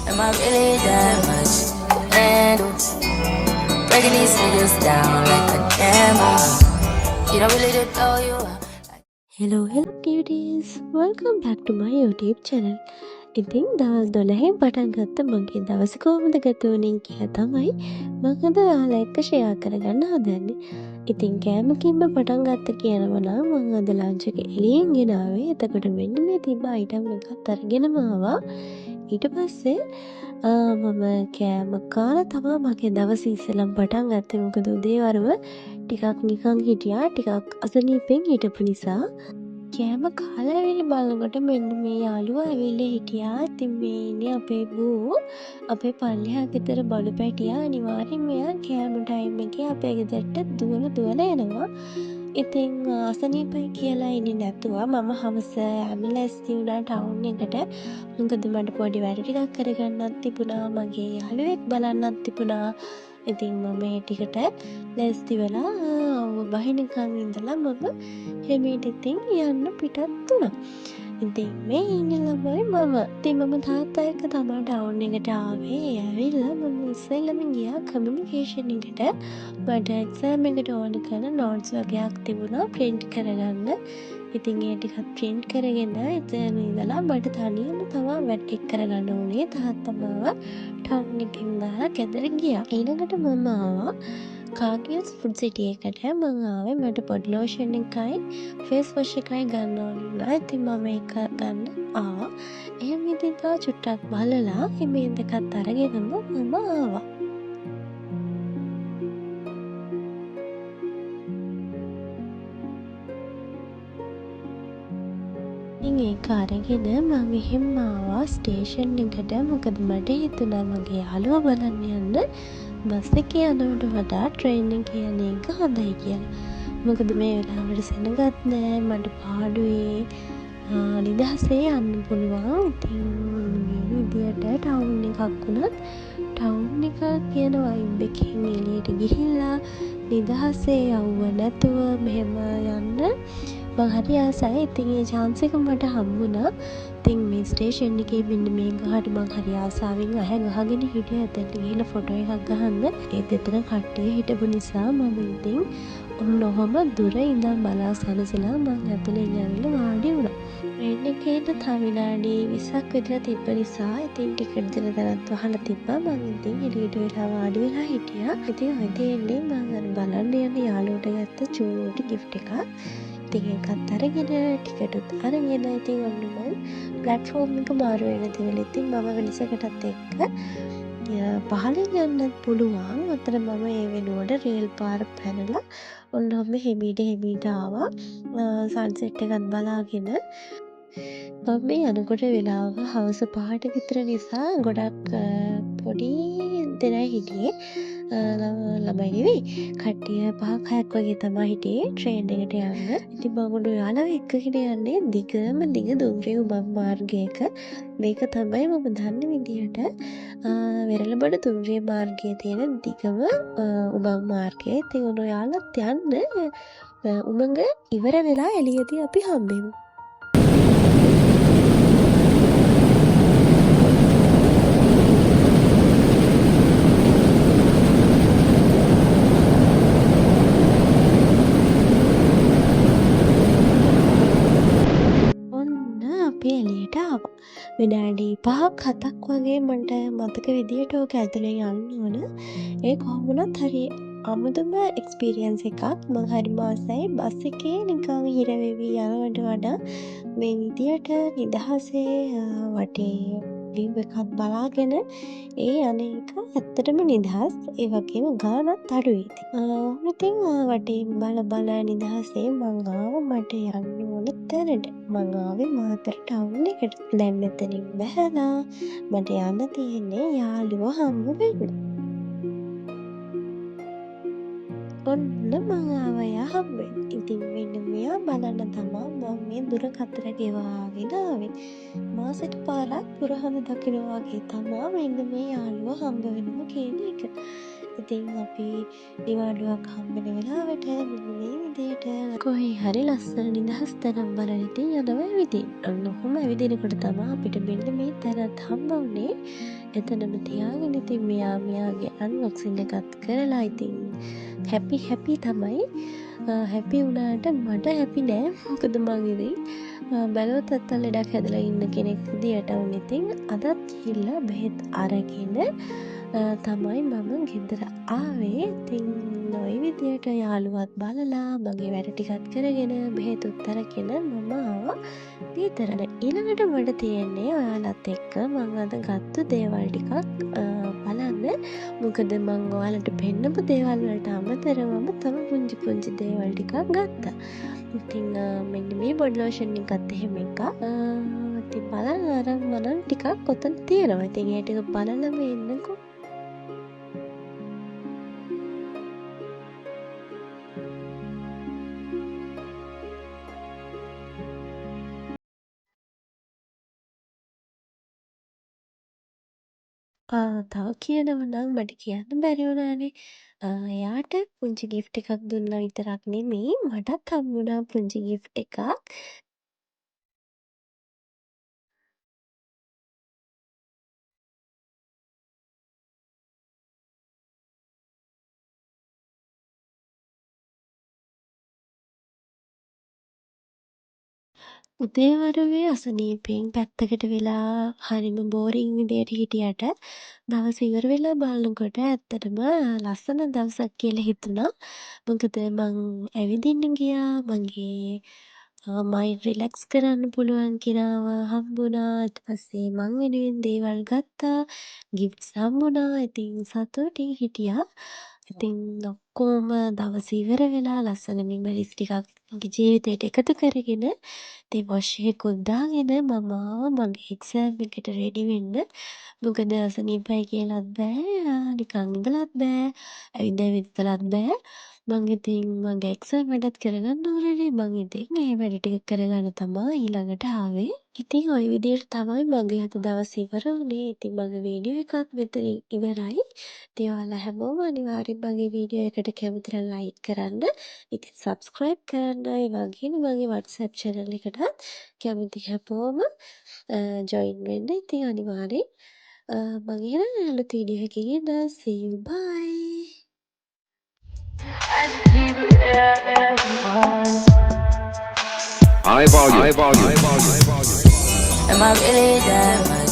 Am I really that much to handle? Breaking these niggas down like a camel. You don't really to throw you out. Hello hello cuties, welcome back to my YouTube channel. ඉතින් දවස් 12න් පටන් ගත්ත මගේ දවස කොහොමද ගත වුණේ කියලා තමයි මම අද ඔයාලා එක්ක ෂෙයා කරගන්න හදන්නේ. ඉතින් කෑමකින්ම පටන් ගත්ත කියනවා නම් මං අද ලන්ච් එක එළියෙන් ගෙනාවේ. එතකොට මෙන්න මේ තිබ්බ අයිටම් එකත් අරගෙනම ආවා. ඊට පස්සේ මම කෑම කාලා තමා මගේ දවස ඉස්සෙල්ලම පටන් ගත්තේ. මොකද උදේ වරුව ටිකක් නිකන් හිටියා, ටිකක් අසනීපෙන් හිටපු නිසා. කෑම කාලා ඇවිල්ලා බලනකොට මෙන්න මේ යාළුවා ඇවිල්ලා හිටියා. ඉතින් මේ ඉන්නේ අපේ බූ, අපේ පල්ලෙහා ගෙදර බලු පැටියා. අනිවාර්යෙන්ම එයා කෑම ටයිම් එකේ අපේ ගෙදරට දුවල දුවල එනවා. ඉතින් අසනීපයි කියලා එන්නේ නැතුව මම හවස යන්න ලෑස්ති වුණා ටවුන් එකට. මොකද මට පොඩි වැඩ ටිකක් කරගන්නත් තිබුණා, මගේ යාළුවෙක් බලන්නත් තිබුණා. ඉතින් මම ඒ ටිකට ලෑස්ති වෙලා අවුව බහිනකන් ඉඳලා මම හෙමීට ඉතින් යන්න පිටත් වුණා. ඉතින් මේ ඉන්න ළමයි මම. ඉතින් මම තාත්තා එක්ක තමා ටවුන් එකට ආවේ. ඒ ඇවිල්ලා මම ඉස්සෙල්ලම ගියා කමියුනිකේෂන් එකට. මට එක්සෑම් එකට ඕන කරන නෝට්ස් වගේක් තිබුණා ප්‍රින්ට් කරගන්න. ඉතින් ඒ ටිකත් ප්‍රින්ට් කරගෙන එතන ඉඳලා මට තනියම තමා වැඩ ටික කරගන්න වුණේ. තාත්තා මාව ටවුන් එකෙන් දාලා ගෙදර ගියා. ඊළඟට මම ආවා කාගිල්ස් ෆුඩ් සිටි එකට. මං ආවේ මට බොඩි ලෝෂන් එකයි ෆේස් වොෂ් එකයි ගන්න ඕන වුණා. ඉතින් මම ඒක ගන්න ආවා. එහෙම ඉතින් තව චුට්ටක් බලලා මේ දෙකත් අරගෙනම මම ආවා. ඉතින් ඒක අරගෙන මං එහෙම ආවා ස්ටේෂන් එකට. මොකද මට හිතුණා මගේ යාළුවා බලන්න යන්න බස් එකේ යනවට වඩා ට්‍රේන් එකේ යන එක හොඳයි කියලා. මොකද මේ වෙලාවට සෙනගත් නෑ, මට පාඩුවේ නිදහසේ යන්න පුළුවන්. ඉතින් මේ විදියට ටවුන් එකක් වුණත් ටවුන් එක කියන වයිබ් එකෙන් එළියට ගිහිල්ලා නිදහසේ අවුව නැතුව මෙහෙම යන්න මං හරි ආසයි. ඉතින් ඒ චාන්ස් එක මට හම්බුණා. ඉතින් මේ ස්ටේෂන් එකේ මෙන්න මේ ගහට මං හරි ආසාවෙන් ඇහැ ගහගෙන හිටියා. එතනට ගිහිල්ලා ෆොටෝ එකක් ගහන්න. ඒත් එතන කට්ටිය හිටපු නිසා මම ඉතින් ඔන්න ඔහොම දුර ඉඳන් බලා සැනසලා මං ඇතුලෙන් ඇවිල්ලා වාඩි වුණා. ට්‍රේන් එකේ ඉන්න තව විනාඩි 20ක් විතර තිබ්බ නිසා ඉතින් ටිකට් දෙන තැනත් වහලා තිබ්බා. මං ඉතින් එළියට වෙලා වාඩි වෙලා හිටියා. ඉතින් ඔය තියෙන්නේ මං අර බලන්න යන යාළුවට ගත්ත චූටි ගිෆ්ට් එකක්. ඉතින් ඒකත් අරගෙන ටිකටුත් අරගෙන ඉතින් ඔන්න මං ප්ලැට්ෆෝම් එක මාරු වෙන තිබුණේ. ඉතින් මම වෙනසකටත් එක්ක පහලින් යන්නත් පුළුවන්. අතන මම ඒ වෙනුවට රේල් පාර පැනලා ඔන්න ඔහොම හෙමීට හෙමීට ආවා. සන්සෙට් එකත් බලාගෙන. මම මේ යනකොට වෙලාව හවස 5ට විතර නිසා ගොඩක් පොඩි දෙනයි හිටියේ. ළමයි නෙවෙයි, කට්ටිය පහක් හයක් වගේ තමා හිටියේ ට්‍රේන් එකට යන්න. ඉතින් මම ඔන්න ඔයාලව එක්කගෙන යන්නේ දිගම දිග දුම්රිය උමං මාර්ගයක. මේක තමයි මම දන්න විදිහට වෙරළබඩ දුම්රිය මාර්ගයේ තියෙන දිගම උමං මාර්ගය. ඉතින් ඔන්න ඔයාලත් යන්න උමඟ ඉවර වෙලා එළියදී අපි හම්බෙමු. ඔන්න අපි එළියට ආවා. විනාඩි 5ක් 7ක් වගේ මට මතක විදියට ඕක ඇතුලෙන් යන්න ඕන. ඒ කොහොම වුණත් හරි අමුතුම එක්ස්පීරියන්ස් එකක්. මං හරිම ආසයි බස් එකේ නිකන් හිර වෙවි යනවට වඩා මේ විදියට නිදහසේ වටේ වීව් එකක් බලාගෙන ඒ යන එක ඇත්තටම නිදහස්. ඒ වගේම ගානත් අඩුයි ඉතින්. ඉතින් වටේ බල බල නිදහසේ මං ආවා මට යන්න ඕන තැනට. මං ආවේ මාතර ටවුන් එකට. දැන් මෙතනින් බැහැලා මට යන්න තියෙන්නේ යාළුවෝ හම්බ වෙන්න. ඔන්න මං ආවා එයා හම්බ වෙන්න. ඉතින් මෙන්න මෙයා බලන්න තමා මං මේ දුර කතර ගෙවාගෙන ආවේ. මාසෙට පාරක් පුරහඳ දකිනවා වගේ තමා මෙන්න මේ යාළුවා හම්බ වෙනවා කියන එක. ඉතින් අපි නිවාඩුවක් හම්බෙන වෙලාවට මෙන්න මේ විදියට කොහේ හරි ලස්සන නිදහස් තැනක් බලලා ඉතින් යනවා ඇවිදින්න. ඔන්න ඔහොම ඇවිදිනකොට තමා අපිට මෙන්න මේ තැනත් හම්බ වුණේ. එතනම තියාගෙන ඉතින් මෙයා මෙයාගේ අන්බොක්සින් එකත් කරලා ඉතින් හැපි හැපි තමයි. හැපි වුණාට මට හැපි නෑ. මොකද මං ඉතින් බැලුවත් නැත්තම් ලෙඩක් හැදලා ඉන්න කෙනෙක් විදියට වුණ ඉතින් අදත් ගිහිල්ලා බෙහෙත් අරගෙන තමයි මම ගෙදර ආවේ. ඉතින් ඔය විදියට යාළුවත් බලලා මගේ වැඩ ටිකත් කරගෙන බෙහෙතුත් අරගෙන මම ආවා ගෙදරට. ඊළඟට මට තියෙන්නේ ඔයාලත් එක්ක මං අද ගත්ත දේවල් ටිකක් බලන්න. මොකද මං ඔයාලට පෙන්නපු දේවල් වලට අමතරවම තව පුංචි පුංචි දේවල් ටිකක් ගත්තා. ඉතින් මෙන්න මේ බොඩි ලෝෂන් එකත් එහෙම එකක්. ඉතින් බලන්න අරන් මනම් ටිකක් ඔතන තියෙනවා. ඉතින් ඒ ටික බලලම එන්නකෝ. තව කියනව නම් මට කියන්න බැරි වුණානේ. එයාට පුංචි ගිෆ්ට් එකක් දුන්නා විතරක් නෙමෙයි, මටත් හම්බුණා පුංචි ගිෆ්ට් එකක්. උදේවරුේ අසනීපෙන් පැත්තකට වෙලා හරිම බෝරින් විදියට හිටියට දවස ඉවර වෙලා බලනකොට ඇත්තටම ලස්සන දවසක් කියලා හිතුණා. මොකද මං ඇවිදින්න ගියා, මගේ මයින්ඩ් රිලැක්ස් කරන්න පුළුවන් කෙනාව හම්බුණා. ඊට පස්සේ මං වෙනුවෙන් දේවල් ගත්තා, ගිෆ්ට්ස් හම්බුණා. ඉතින් සතුටින් හිටියා. ඉතින් ඔක්කොම දවස ඉවර වෙලා ලස්සන මෙමරිස් ටිකක් මගේ ජීවිතේට එකතු කරගෙන ඉතින් වොෂ් එකකුත් දාගෙන මම ආවා මගේ එක්සෑම් එකට රෙඩි වෙන්න. මොකද අසනීපයි කියලත් බෑ, නිකන් ඉඳලත් බෑ, ඇවිද ඇවිද ඉඳලත් බෑ. මං ඉතින් මගේ එක්සෑම් වැඩත් කරගන්න ඕනේනේ. මං ඉතින් ඒ වැඩ ටික කරගන්න තමා ඊළඟට ආවේ. ඉතින් ඔය විදියට තමයි මගේ අද දවස ඉවර වුණේ. ඉතින් මගේ වීඩියෝ එකත් මෙතනින් ඉවරයි. ඉතින් ඔයාලා හැමෝම අනිවාර්යෙන් මගේ වීඩියෝ එකට කැමති නම් ලයික් කරන්න. ඉතින් සබ්ස්ක්‍රයිබ් කරන්න. ඒ වගේම මගේ WhatsApp channel එකටත් කැමති හැමෝම ජොයින් වෙන්න. ඉතින් අනිවාර්යෙන් මං එහෙනම් අලුත් වීඩියෝ එකකින් එන්නම්. See you, bye. I just keep it everyone. High volume. High volume. High volume. Am I really that much?